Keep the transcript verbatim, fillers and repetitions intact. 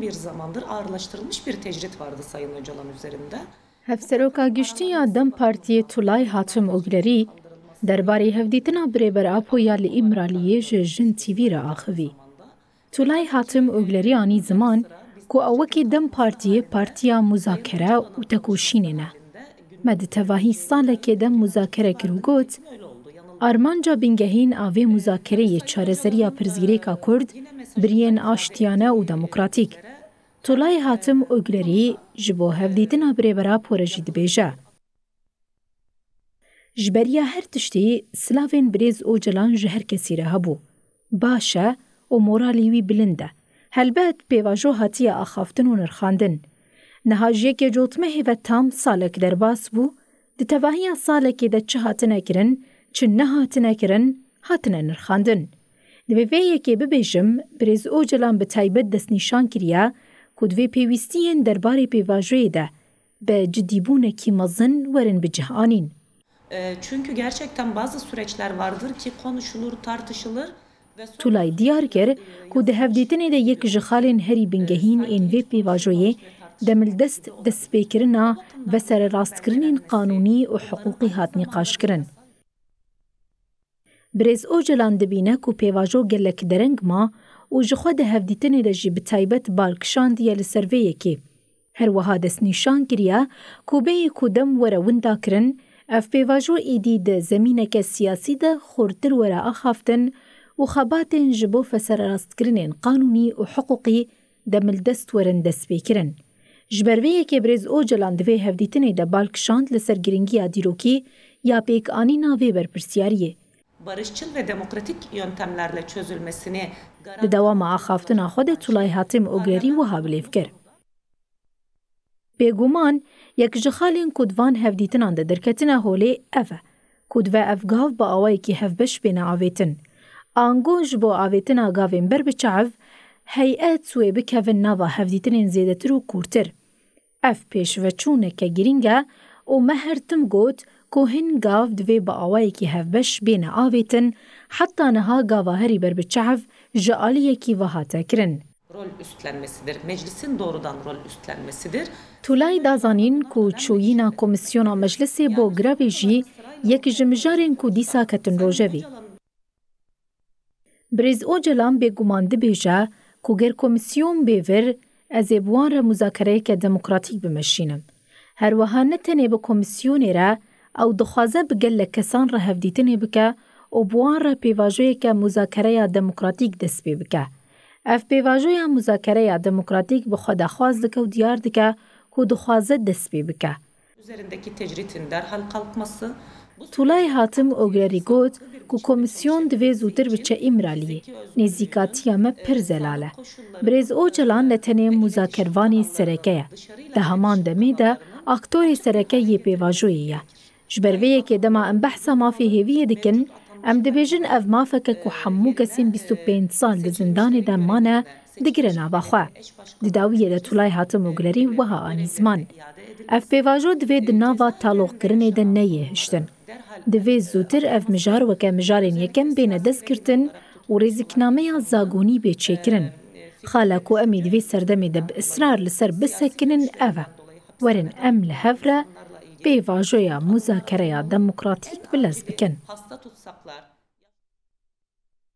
Bir zamandır ağırlaştırılmış bir tecrit vardı Sayın Öcalan üzerinde. Hevseroka giştî ya DEM Partiyê Tulay Hatim Oglerî derbarê hevdîtina Birêber Apo ya li Îmraliyê ji Jin T V re axivî. Tulay Hatim Oglerî anî ziman ku ew wekî DEM Partiyê partiya muzakere û tekoşînê ne. Me di tevahî salekê de muzakere kir û got, armanca bingehîn a vê muzakereyê çareseriya pirsgirêka Kurd, biriyên aştiyane û demokratîk. Tulay Hatim Oglerî ji bo hevdîtina Birêber Apo re jî dibêje, ji beriya her tiştî silavên birêz Ocalan ji her kesî re hebû. Baş e û moralê wî bilind e. Helbet pêvajo hatiye axaftin û nirxandin. Niha ji yekê Cotmehê ve tam salek derbas bû, di tevahiya salekê de çi hatine kirin, çi nehatine kirin, hatine nirxandin. Divê vê yekê bibêjim, birêz Ocalan bi taybet destnîşan kiriye ku divê pêwîstiyên derbarê pêvajoyê de bi cidîbûnekî mezin werin bi cih anîn. E, çünkü gerçekten bazı süreçler vardır ki konuşulur, tartışılır ve sonra Tulay diyar kir ku di hevdîtinê de yek ji xalên herî bingehîn ên vê pêvajoyê demildest destpêkirina vesererastkirinên qanûnî û hiqûqî hat nîqaşkirin. Birêz Ocalan dibîne ku pêvajo gelek dereng ma û ji xwe di hevdîtinê de jî bi taybet bal kişandiye li ser vê yekê. Her wiha destnîşan kiriye ku bêyî ku dem were winda kirin, ev pêvajo êdî di zemîneke siyasî de xurtir were axaftin û xebatên ji bo vesererastkirinên qanûnî û hiqûqî demildest werin destpêkirin. Ji ber vê yekê birêz Ocalan di vê hevdîtinê de bal kişand li ser girîngiya dîrokî ya pêkanîna vê berpirsiyariyê. Barışçıl ve demokratik yöntemlerle çözülmesini Di dewama axaftina xwe de Tulay Hatim Oglerî wiha bilêv kir. Bêguman, yek ji xalên ku di van hevdîtinan de derketine holê ev e, ku divê ev gav bi awayekî hevbeş bêne avêtin. Ango ji bo avêtina gavên ber bi çav, heyet wê bikevin nava hevdîtinên zêdetir û kûrtir. Ev pêşveçûneke girîng e û me her tim got ku hin gav divê bi awayekî hevbeş bêne avêtin, heta niha gava herî ber bi çav ji aliyekî ve hate kirin. rol üstlenmesidir. Meclisin doğrudan rol üstlenmesidir. Tulay da zanîn ku çûyîna Komîsyona Meclisê bo grevê jî yek ji mijarên ku dîsa ketin rojevî. Birêz Ocalan bêguman dibêje ku ger komîsyon bê vir, ez ê bi wan re muzakereyeke demokratîk bimeşînim. Her wiha ne tenê bi komîsyonê re, ew dixwaze bi gelek kesan re hevdîtinê bike û bi wan re pêvajoyeke muzakereya demokratîk dest pê bike. Ev pêvajoya muzakereya demokratîk bi xwe daxwaz dike û diyar dike ku dixwaze dest pê bike. Üzerindeki tecritin derhal kalkması, bu Tulay Hatim Oglerî got ku komîsyon divê zûtir biçe Îmraliyê. Nêzîkatiya me pir zelal e. Birêz Ocalan ne tenê muzakervanê sereke ye. Di heman demê de aktorê sereke yê pêvajoyê ye. Ji ber vê yekê dema em behsa mafê hêviyê dikin, em dibêjin ev mafeke ku hemû kesên bîst û pênc sal di zindanê de mane, digire nava xwe. Di dawiyê de Tulay Hatim Oglerî wiha anî ziman. Ev pêvajo divê di nava taloqkirinê de neyê hiştin. Divê zûtir ev mijar weke mijarên yekem bêne destgirtin û rêziknameya zagonî bê çêkirin. Xala ku em ê di vê serdemê de bi israr li ser bisekinin ev e. Werin em li hev re pêvajoya muzakereya demokratîk bi lez bikin. Hasta tutsaklar